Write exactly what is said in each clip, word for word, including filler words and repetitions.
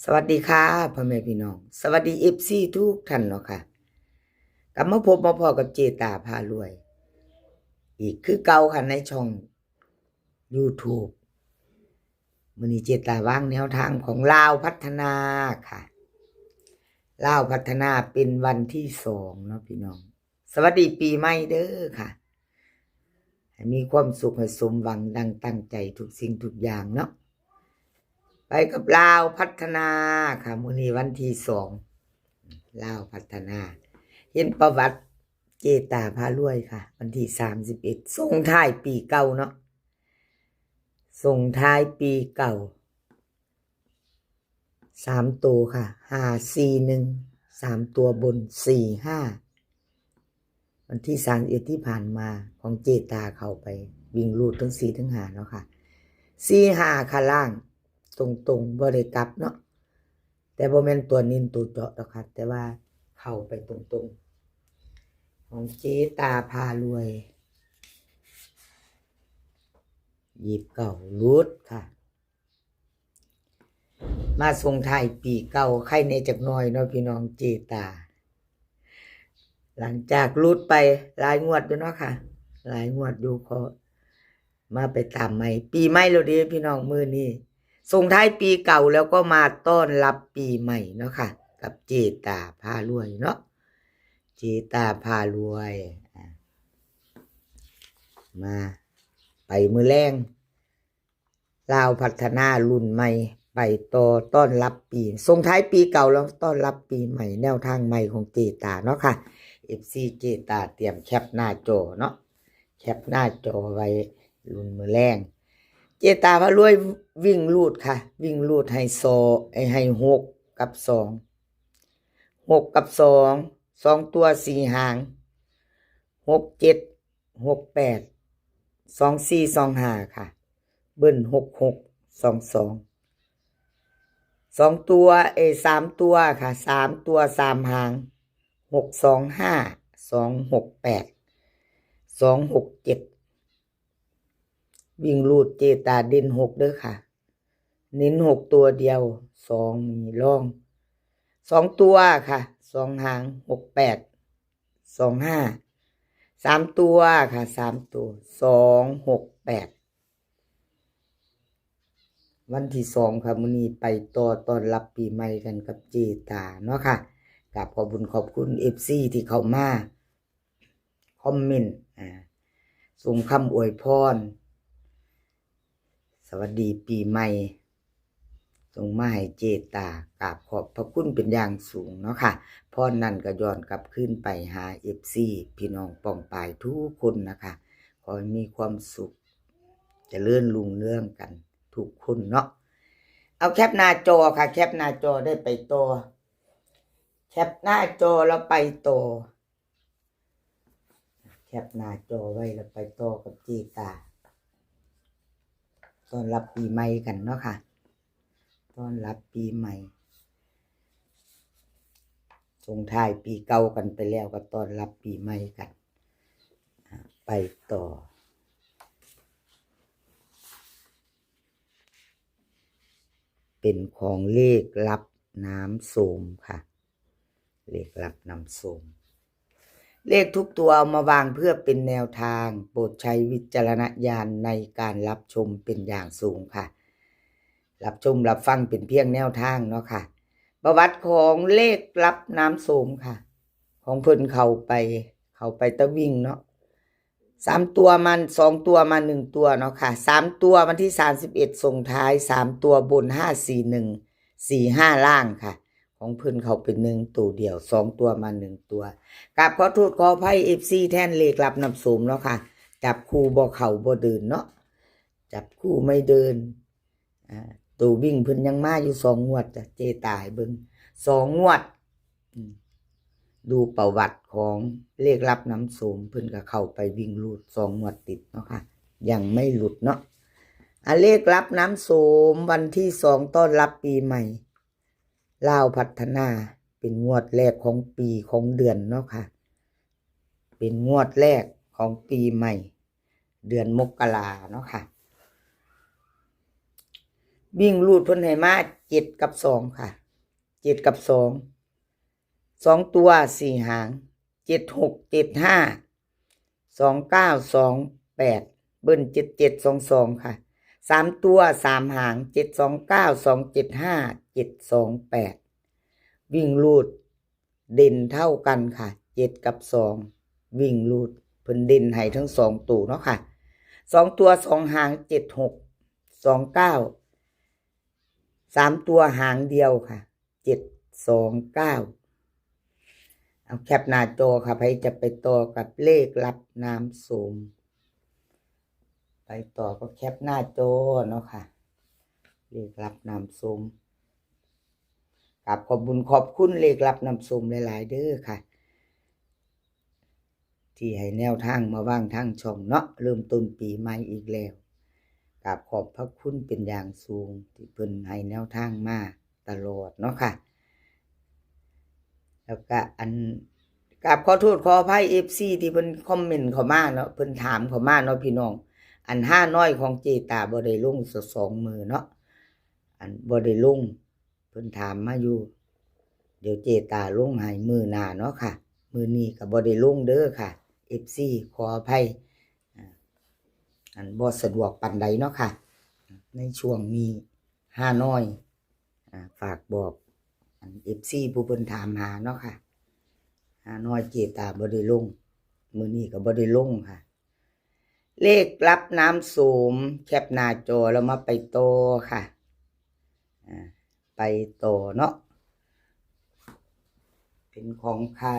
สวัสดีค่ะ พ่อแม่พี่น้อง สวัสดี เอฟซี ทุกท่านเนาะค่ะ กลับมาพบมาพ้อกับเจตาพารวย อีกคือเก่าค่ะ ในช่อง YouTube มื้อนี้เจตาวางแนวทางของลาวพัฒนาค่ะ ลาวพัฒนาเป็นวันที่สองเนาะพี่น้อง สวัสดีปีใหม่เด้อค่ะ ให้มีความสุข ให้สมหวังดังตั้งใจทุกสิ่งทุกอย่างเนาะ ไปกับลาวพัฒนาค่ะ มื้อนี้วันที่สอง ลาวพัฒนา เห็นประวัติเจตาพารวยค่ะ วันที่สามสิบเอ็ด ส่งท้ายปีเก่าเนาะ ส่งท้ายปีเก่า สามตัวค่ะ ห้าสี่หนึ่ง สามตัวบน สี่ห้า วันที่สามสิบเอ็ดที่ผ่านมาของเจตาเข้าไป วิ่งรูดทั้งสี่ทั้งห้าเนาะค่ะ สี่ห้าค่ะล่าง ตรงๆ บ่ได้กลับเนาะ แต่บ่แม่นตัวเน้นตัวเจาะดอกค่ะ แต่ว่าเข้าไปตรงๆ ของเจตาพารวย ยี่สิบเก้า หลุดค่ะ มาส่งท้ายปีเก่า ใครแน่จักหน่อยเนาะพี่น้อง เจตา หลังจากหลุดไปหลายงวดอยู่เนาะค่ะ หลายงวดอยู่ ขอมาไปตามใหม่ ปีใหม่แล้วเด้พี่น้อง มื้อนี้ ส่งท้ายปีเก่าแล้วก็มาต้อนรับปีใหม่เนาะค่ะ กับเจตาพารวยเนาะ เจตาพารวย อ่ะ มา ไปมื้อแลง ลาวพัฒนารุ่นใหม่ ไปต่อต้อนรับปี ส่งท้ายปีเก่าแล้วต้อนรับปีใหม่ แนวทางใหม่ของเจตาเนาะค่ะ เอฟซี เจตาเตรียมแคปหน้าจอเนาะ แคปหน้าจอไว้ รุ่นมื้อแลง เจตาพารวยวิ่งรูดค่ะ วิ่งรูดให้สอง ไอ้ให้หกกับสอง หกกับสอง สองตัวสี่หาง หกเจ็ด หกแปด สองสี่ สองห้าค่ะ เบิ้ล หกหก สองสอง สองตัว เอย สามตัวค่ะ สามตัวสามหาง หกสองห้า สองหกแปด สองหกเจ็ด วิ่งรูดเจตาเด่นหกเด้อค่ะ เน้นหกตัวเดียว สองนี่รอง สองตัวค่ะ สองหาง หกแปด สองห้า สามตัวค่ะ สามตัว สองหกแปด วันที่สองค่ะ มื้อนี้ไปต่อต้อนรับปีใหม่กันกับเจตาเนาะค่ะ กราบขอบบุญขอบคุณ เอฟซี ที่เข้ามาคอมเมนต์ อ่า ส่งคำอวยพร สวัสดีปีใหม่ ส่งมาให้เจตา กราบขอบพระคุณเป็นอย่างสูงเนาะค่ะ พรนั้นก็ย้อนกลับคืนไปหา เอฟซี พี่น้องป้องปายทุกคนนะคะ ขอให้มีความสุข เจริญรุ่งเรืองกันทุกคนเนาะ เอาแคปหน้าจอค่ะ แคปหน้าจอได้ไปต่อ แคปหน้าจอแล้วไปต่อ แคปหน้าจอไว้แล้วไปต่อกับเจตา ต้อนรับปีใหม่กันเนาะค่ะ ต้อนรับปีใหม่ ส่งท้ายปีเก่ากันไปแล้วก็ต้อนรับปีใหม่กัน อ่ะ ไปต่อ เป็นของเลขลับน้ำโสมค่ะ เลขลับน้ำโสม เลขทุกตัวเอามาวางเพื่อเป็นแนวทาง โปรดใช้วิจารณญาณในการรับชมเป็นอย่างสูงค่ะ รับชมรับฟังเป็นเพียงแนวทางเนาะค่ะ ประวัติของเลขลับน้ำโสมค่ะ ของเพิ่นเข้าไป เข้าไปตะวิ่งเนาะ สามตัวมา สองตัวมาหนึ่งตัวเนาะค่ะ สามตัววันที่สามสิบเอ็ดส่งท้าย สามตัวบน ห้าสี่หนึ่ง สี่ห้า ล่างค่ะ ของเพิ่นเข้าเป็นหนึ่งตัวเดียว สองตัวมาหนึ่งตัว กราบขอโทษขออภัย เอฟซี แทนเลขลับน้ำโสมเนาะค่ะ จับคู่บ่เข้าบ่เดินเนาะ จับคู่ไม่เดิน อ่า ตัววิ่งเพิ่นยังมาอยู่สองงวดจ้ะ เจตาให้เบิ่ง สองงวด อืม ดูประวัติของเลขลับน้ำโสม เพิ่นก็เข้าไปวิ่งรูดสองงวดติดเนาะค่ะ ยังไม่หลุดเนาะ อ่ะ เลขลับน้ำโสมวันที่สองต้อนรับปีใหม่ ลาวพัฒนา เป็นงวดแรกของปีของเดือนเนาะค่ะ เป็นงวดแรกของปีใหม่ เดือนมกราเนาะค่ะ วิ่งรูดเพิ่นให้มาเจ็ดกับสองค่ะ เจ็ดกับสอง สองตัวสี่หาง เจ็ดหก เจ็ดห้า สองเก้า สองแปด เบิ้ล เจ็ดเจ็ด สองสอง ค่ะ สามตัวสามหาง เจ็ดสองเก้า สองเจ็ดห้า เจ็ดสองแปด วิ่งรูดเด่นเท่ากันค่ะ เจ็ดกับสอง วิ่งรูดเพิ่นเด่นให้ทั้งสองตัวเนาะค่ะ สองตัวสองหาง เจ็ดหก สองเก้า สามตัวหางเดียวค่ะ เจ็ดสองเก้า เอาแคปหน้าจอค่ะ ใครจะไปต่อกับเลขลับน้ำส้ม ไปต่อก็แคปหน้าจอเนาะค่ะ เลขลับน้ำส้ม กราบขอบบุญขอบคุณเลขลับน้ำส้มหลายๆเด้อค่ะ ที่ให้แนวทางมาวางทางช่องเนาะ เริ่มต้นปีใหม่อีกแล้ว กราบขอบพระคุณเป็นอย่างสูงที่เพิ่นให้แนวทางมาตลอดเนาะค่ะ แล้วก็อัน กราบขอโทษขออภัย เอฟซี ที่เพิ่นคอมเมนต์เข้ามาเนาะ เพิ่นถามเข้ามาเนาะพี่น้อง อันฮานอยของเจตาบ่ได้ลงสักสองมื้อเนาะ อันบ่ได้ลง เพิ่นถามมาอยู่ เดี๋ยวเจตาลงให้มื้อหน้าเนาะค่ะ มื้อนี้ก็บ่ได้ลงเด้อค่ะ เอฟซี ขออภัย อ่า อันบ่สะดวกปานใดเนาะค่ะ ในช่วงนี้ฮานอย อ่า ฝากบอก อัน เอฟซี ผู้เพิ่นถามหาเนาะค่ะ ฮานอยเจตาบ่ได้ลง มื้อนี้ก็บ่ได้ลงค่ะ เลขลับน้ำส้ม แคปหน้าจอแล้วมาไปต่อค่ะ อ่า ไปต่อเนาะ เป็นของใคร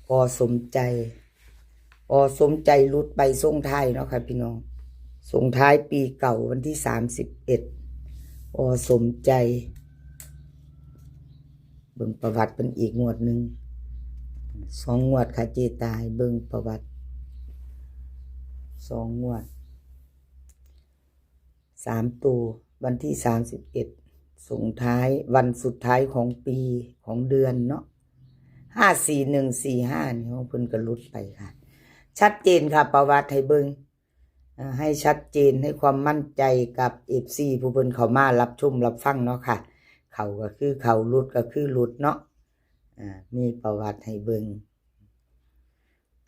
ปอสมใจ ปอสมใจหลุดไปส่งท้ายเนาะค่ะพี่น้อง ส่งท้ายปีเก่าวันที่สามสิบเอ็ด ปอสมใจ เบิ่งประวัติเพิ่นอีกงวดหนึ่ง สองงวดค่ะเจตา เบิ่งประวัติ สองงวด สามตัว วันที่สามสิบเอ็ด ส่งท้าย วันสุดท้ายของปี ของเดือนเนาะ ห้าสี่หนึ่งสี่ห้า นี่ของเพิ่นก็หลุดไปค่ะ ชัดเจนค่ะ ประวัติให้เบิ่ง อ่า ให้ชัดเจน ให้ความมั่นใจกับ เอฟซี ผู้เพิ่นเข้ามารับชมรับฟังเนาะค่ะ เข้าก็คือเข้า หลุดก็คือหลุดเนาะ อ่า มีประวัติให้เบิ่ง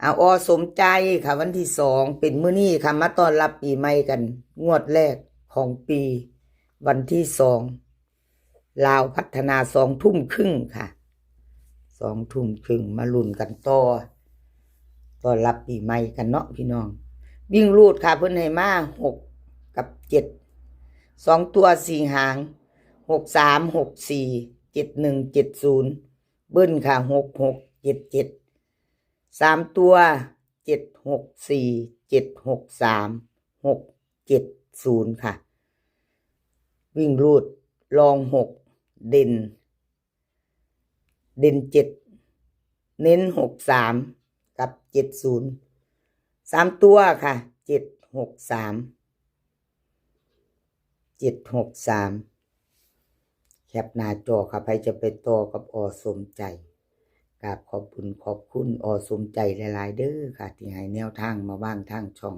เอา อสมใจค่ะ วันที่สอง เป็นมื้อนี้ค่ะ มาต้อนรับปีใหม่กัน งวดแรกของปี วันที่สอง ลาวพัฒนา สองทุ่มครึ่งค่ะ สองทุ่มครึ่ง มาลุ้นกันต่อ ต้อนรับปีใหม่กันเนาะพี่น้อง วิ่งรูดค่ะ เพิ่นให้มา หก กับ เจ็ด สองตัวสี่หาง หกสาม หกสี่ เจ็ดหนึ่ง เจ็ดศูนย์ เบิ้ลค่ะ หกหก เจ็ดเจ็ด สามตัว เจ็ดหกสี่ เจ็ดหกสาม หกเจ็ดศูนย์ ค่ะ วิ่งรูด รองหก เด่น เด่นเจ็ด เน้นหกสาม กับเจ็ดศูนย์ สามตัวค่ะ เจ็ดหกสาม เจ็ดหกสาม แคปหน้าจอค่ะ ใครจะไปต่อกับ อสมใจ กราบขอบคุณขอบคุณ อสมใจหลายๆเด้อค่ะ ที่ให้แนวทางมาวางทางช่อง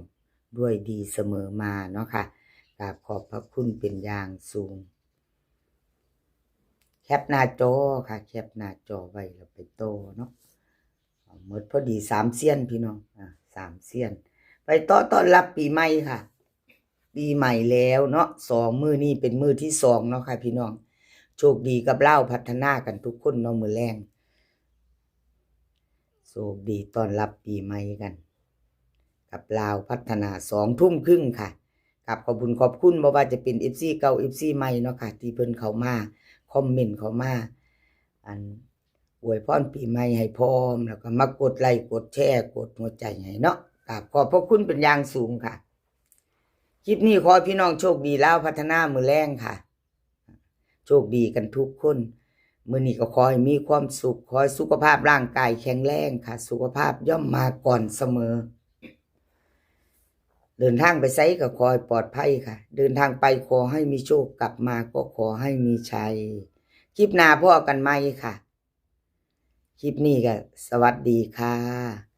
ด้วยดีเสมอมาเนาะค่ะ กราบขอบพระคุณเป็นอย่างสูง แคปหน้าจอค่ะ แคปหน้าจอไว้แล้วไปต่อเนาะ หมดพอดีสามเซียนพี่น้อง อ่า สามเซียน ไปต่อต้อนรับปีใหม่ค่ะ ปีใหม่แล้วเนาะ สองมื้อนี้เป็นมื้อที่สองเนาะค่ะพี่น้อง โชคดีกับลาวพัฒนากันทุกคนเนาะ มื้อแลง โชคดีต้อนรับปีใหม่กัน กับลาวพัฒนา สองทุ่มครึ่งค่ะ กราบขอบคุณขอบคุณ บ่ว่าจะเป็น เอฟซี เก่า เอฟซี ใหม่เนาะค่ะ ที่เพิ่นเข้ามาคอมเมนต์เข้ามา อัน อวยพรปีใหม่ให้พร้อม แล้วก็มากดไลค์กดแชร์กดหัวใจให้เนาะ กราบขอบพระคุณเป็นอย่างสูงค่ะ คลิปนี้ขอให้พี่น้องโชคดีลาวพัฒนามื้อแลงค่ะ โชคดีกันทุกคน มื้อนี้ก็ขอให้มีความสุข ขอให้สุขภาพร่างกายแข็งแรงค่ะ สุขภาพย่อมมาก่อนเสมอ เดินทางไปไสก็ขอให้ปลอดภัยค่ะ เดินทางไปขอให้มีโชค กลับมาก็ขอให้มีชัย คลิปหน้าพ้อกันใหม่ค่ะ คลิปนี้ก็สวัสดีค่ะ